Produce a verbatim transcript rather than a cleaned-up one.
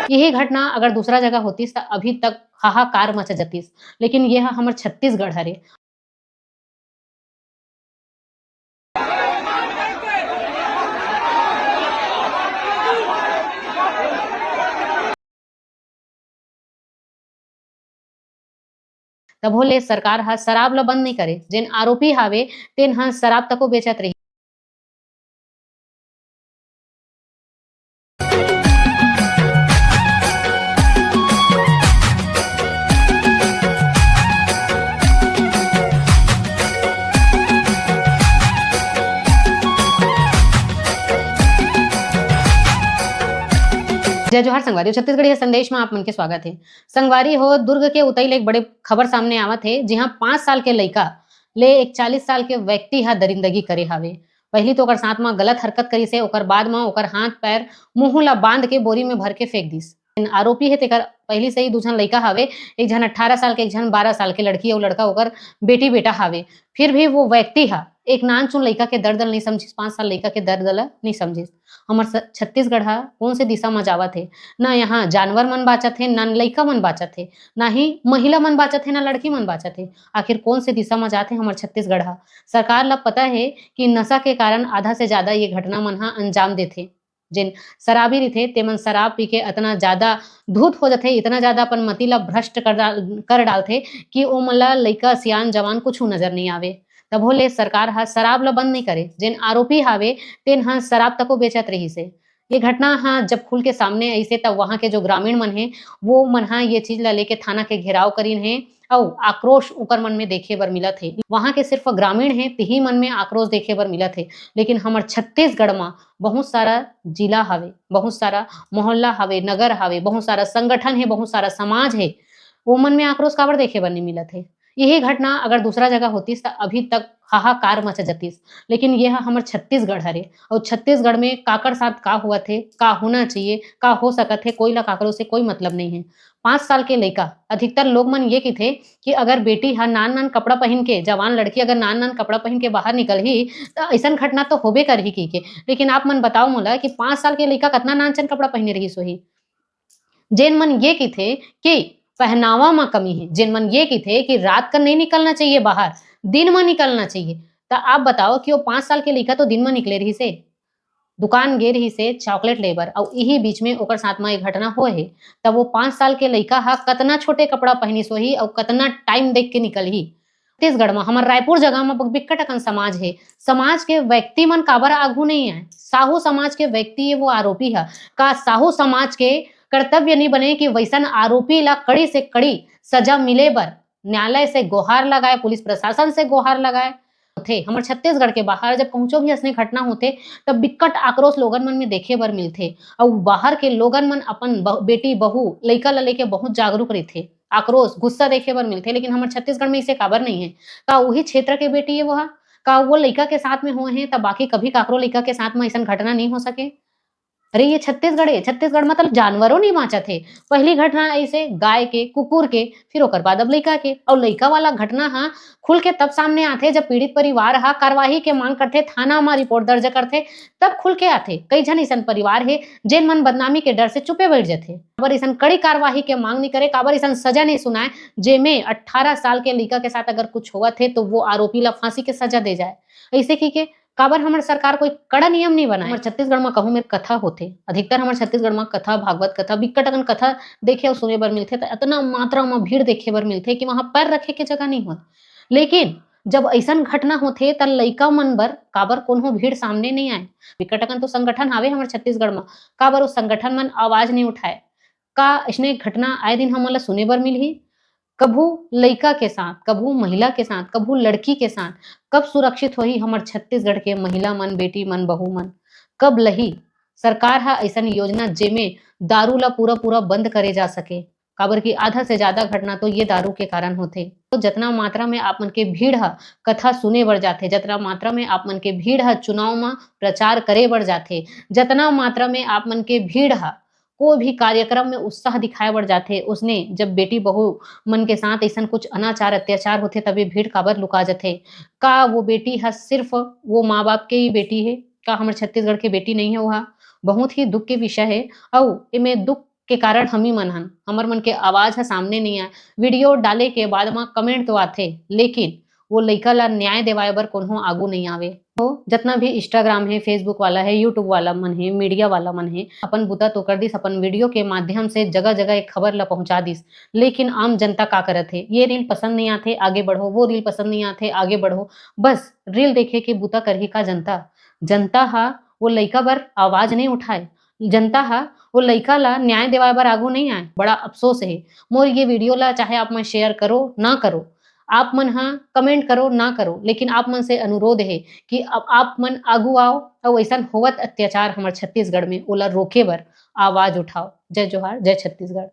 यही घटना अगर दूसरा जगह होतिस, त अभी तक हाहाकार मच जतिस, लेकिन ये ह हमर छत्तीसगढ़ हरे। तभो ले सरकार ह शराब ल बंद नइ करे। जेन आरोपी हावे, तेन ह शराब तको बेचत रही। जय जोहार संगवारी, छत्तीसगढ़िया संदेश में आप मन के स्वागत है। संगवारी हो, दुर्ग के उतई ले एक बड़े खबर सामने आवत हे, जिहां पाँच साल के लइका ले एक चालीस साल के व्यक्ति ह दरिंदगी करे हावे। पहिली तो ओकर साथ म गलत हरकत करिस हे, ओकर बाद म ओकर हाथ पैर मुंह ला बांध के बोरी में भर के फेंक दिस। आरोपी हे तेकर पहिली से ही दू झन लइका हावे, एक झन अट्ठारह साल के, एक झन बारह साल के लड़की अउ लड़का ओकर बेटी बेटा हावे। फिर भी वो व्यक्ति ह एक नानचुन लइका के दर्द ल नइ समझिस, पाँच साल लइका के दर्द ल नइ समझिस। हमर स-, छत्तीसगढ़ ह कोन से दिशा म जावत हे? ना यहाँ जानवर मन बाँचत हे, ना लइका मन बाँचत हे, ना ही महिला मन बाँचत हे, ना लड़की मन बाँचत हे। आखिर कोन से दिशा म जात हे हमर छत्तीसगढ़ ह? सरकार ल पता हे कि नशा के कारण आधा से जादा ये घटना मन ह अंजाम देथे। जेन शराबी रहिथे, तेमन शराब पी के अतना जादा धूत हो जथे, इतना जादा अपन मति ल भ्रष्ट कर डाल-, कर डालथे कि ओमन ल लइका, सियान, जवान कुछु नजर नइ आवे। तभो ले सरकार ह शराब ल बंद नइ करे। जेन आरोपी हावे, तेन ह शराब तको बेचत रहिस हे। ये घटना ह जब खुल के सामने आइस हे, तब वहाँ के जो ग्रामीण मन हे, वो मन ह ये चीज ल लेके थाना के घेराव करिन हे, अउ आक्रोश उकर मन में देखे बर मिलत हे। वहाँ के सिर्फ ग्रामीण हे, तिही मन में आक्रोश देखे बर मिलत हे। लेकिन हमर छत्तीसगढ़ म बहुत सारा जिला हवे, बहुत सारा मोहल्ला हवे, नगर हवे, बहुत सारा संगठन हे, बहुत सारा समाज हे, ओमन में आक्रोश काबर देखे बर नइ मिलत हे? यही घटना अगर दूसरा जगह होतिस, त अभी तक हाहाकार मच जतिस। लेकिन ये ह हमर छत्तीसगढ़ हरे, अउ छत्तीसगढ़ में काकर साथ का होवत हे, का होना चाहिए, का हो सकत हे, कोई ला काकरो से कोई मतलब नइ हे। पाँच साल के लइका, अधिकतर लोग मन ये किथे कि अगर बेटी ह नान-नान कपड़ा पहिन के, जवान लड़की अगर नान-नान कपड़ा पहिन के बाहर निकलही, त अइसन घटना तो होबे करही कहिके। लेकिन आप मन बताओ मोला कि पाँच साल के लइका कतना नानचन कपड़ा पहिने रहिस होही? जेन मन ये किथे कि पहनावा म कमी हे, जेन मन ये किथे कि रात का नहीं निकलना चाहिए बाहर, दिन म निकलना चाहिए, त आप बताओ कि वो पाँच साल के लइका तो दिन म निकले रहिस हे, दुकान गे रहिस हे chocolate ले बर, अउ इही बीच में ओकर साथ म एक घटना होए हे। तब वो पाँच साल के लइका ह कतना छोटे कपड़ा पहिनिस होही अउ कतना time देख के निकलही। छत्तीसगढ़ म हमर रायपुर जगह म बिकट अकन समाज हे। समाज के व्यक्ति मन काबर आघू नइ आए? साहू समाज के व्यक्ति ये वो आरोपी ह। का साहू समाज के कर्तव्य नइ बने कि वइसन आरोपी ला कड़ी से कड़ी सजा मिले बर न्यायालय से गोहार लगाए, पुलिस प्रशासन से गोहार लगाए? होथे। हमर छत्तीसगढ़ के बाहर जब कहूँचो भी अइसने घटना होथे, तब बिकट आक्रोश लोगन मन में देखे बर मिलथे। अउ बाहर के लोगन मन अपन बह-, बेटी, बहू, लइका ल लेके बहुत जागरूक रहिथे। आक्रोश, गुस्सा देखे बर मिलथे, लेकिन हमर छत्तीसगढ़ में इसे काबर नहीं है? का उही क्षेत्र के बेटी है वो हा? का वो लइका के साथ में होए हैं, तब बाकी कभी काकरो लइका के साथ में अइसन घटना नहीं हो सके? अरे, ये छत्तीसगढ़ है, छत्तीसगढ़ मतलब जानवरों नहीं बाँचत हे। पहली घटना ऐसे गाय के, कुकुर के, फिर ओकर बाद अब लइका के। अउ लइका वाला घटना हा खुल के तब सामने आथे, जब पीड़ित परिवार हा कार्यवाही के मांग करथे, थाना मा रिपोर्ट दर्ज करथे, तब खुल के आथे। कई झन अइसन परिवार हे, जेन मन बदनामी के डर से चुपे बैठ जथे। काबर अइसन कड़ी कार्यवाही के मांग नहीं करे, काबर अइसन सजा नहीं सुनाए, जेमे अट्ठारह साल के लइका के साथ अगर कुछ होवत हे, तो वो आरोपी ला फांसी के सजा दे जाए। ऐसे की के काबर हमर सरकार कोई कड़ा नियम नहीं बनाए? हमर छत्तीसगढ़ म कहूँ मेर कथा होथे, अधिकतर हमर छत्तीसगढ़ म कथा, भागवत कथा, बिकट अकन कथा देखे अउ सुने बर मिलथे, त अतना मात्रा म भीड़ देखे बर मिलथे कि वहाँ पैर रखे के जगह नहीं होय। लेकिन जब अइसन घटना होथे, त लइका मन बर काबर कोनो भीड़ सामने नहीं आए? बिकट अकन तो संगठन हावे हमर छत्तीसगढ़ म, काबर वो संगठन मन आवाज नहीं उठाए? का अइसने घटना आए दिन हमन ला सुने बर मिलही? कभू लइका के साथ, कभू महिला के साथ, कभू लड़की के साथ, कब सुरक्षित होही हमर छत्तीसगढ़ के महिला मन, बेटी मन, बहू मन? कब लही सरकार ह अइसन योजना, जेमे दारू ला पूरा-पूरा बंद करे जा सके? काबर कि आधा से जादा घटना तो ये दारू के कारण होथे। तो जतना मात्रा में आप मन के भीड़ ह कथा सुने बर जाथे, जतना मात्रा में आप मन के भीड़ ह चुनाव म प्रचार करे बर जाथे, जतना मात्रा में आप मन के भीड़ ह कोई भी कार्यक्रम में उत्साह दिखाए बर जाथे, उसने जब बेटी बहू मन के साथ अइसन कुछ अनाचार अत्याचार होथे, तब ये भीड़ काबर लुका जथे? का वो बेटी ह सिर्फ वो माँ बाप के ही बेटी हे? का हमर छत्तीसगढ़ के बेटी नहीं हे? वो हा बहुत ही दुख के विषय हे। अउ एमे दुख के कारण हम ही मन हन, हमर मन के आवाज ह सामने नहीं आए। वीडियो डाले के बाद म कमेंट तो आथे, लेकिन वो लइका ला न्याय देवाए बर कोनो आगू नहीं आवे। तो जतना भी Instagram है, Facebook वाला है, YouTube वाला मन है, मीडिया वाला मन है, अपन बुता तो कर दिस, अपन वीडियो के माध्यम से जगह जगह एक खबर ला पहुंचा दिस, लेकिन आम जनता का करत है? ये रील पसंद नहीं आते, आगे बढ़ो, वो रील पसंद नहीं आते, आगे बढ़ो। बस रील देखे के बुता करही का जनता? जनता हा वो लइका बर आवाज नहीं उठाए, जनता हा वो लइका ला न्याय देवाए बर आगू नहीं आए। बड़ा अफसोस है। मोर ये वीडियो ला चाहे आप मन शेयर करो ना करो, आप मन हा कमेंट करो ना करो, लेकिन आप मन से अनुरोध है कि अब आप मन आगू आओ और ऐसा होवत अत्याचार हमर छत्तीसगढ़ में, ओला रोके बर आवाज उठाओ। जय जोहार, जय छत्तीसगढ़।